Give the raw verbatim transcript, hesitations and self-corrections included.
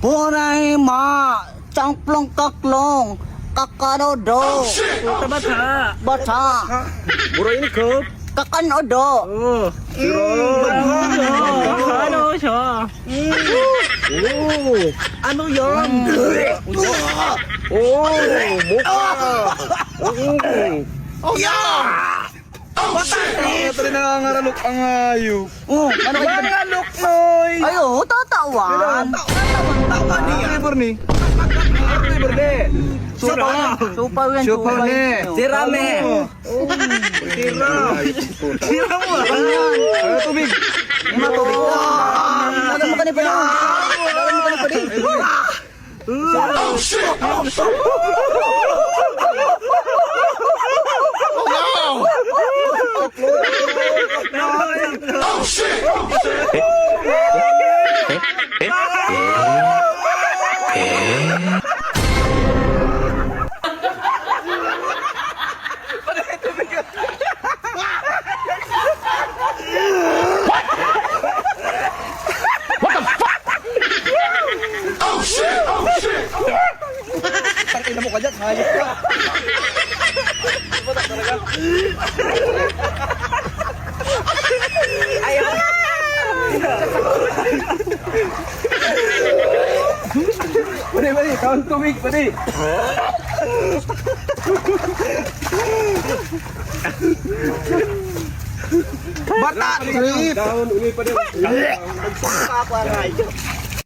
Purayma, changplong kaklong, kakanodo. Puta, bata. Bata. Mura ini, Kop. Kakanodo. Oh. Siro. Ano siya? Oh. Ano yan? Oh, mukha. Oh. Oh, yeah! Ito rin nangangaralok ang hayop. Oh, ano kayo? Mga luknoy! Ay, oo, tatawan. Tatawan, tatawan niya. Ano yung Bernie? Ano yung Bernie? Supa. Supa yan, supa yan. Sira, me. Sira. Sira mo, ah. Ano, tubig? Ano, tubig? Ano mo ka ni Padi? Ano mo ka ni Padi? Tangina mo ka dyan, hayop ka. Ayaw. Pwede, pwede. Kaon tubig, pwede. Bata, trip. Down, uli pa din. Nagsuka pa, aray.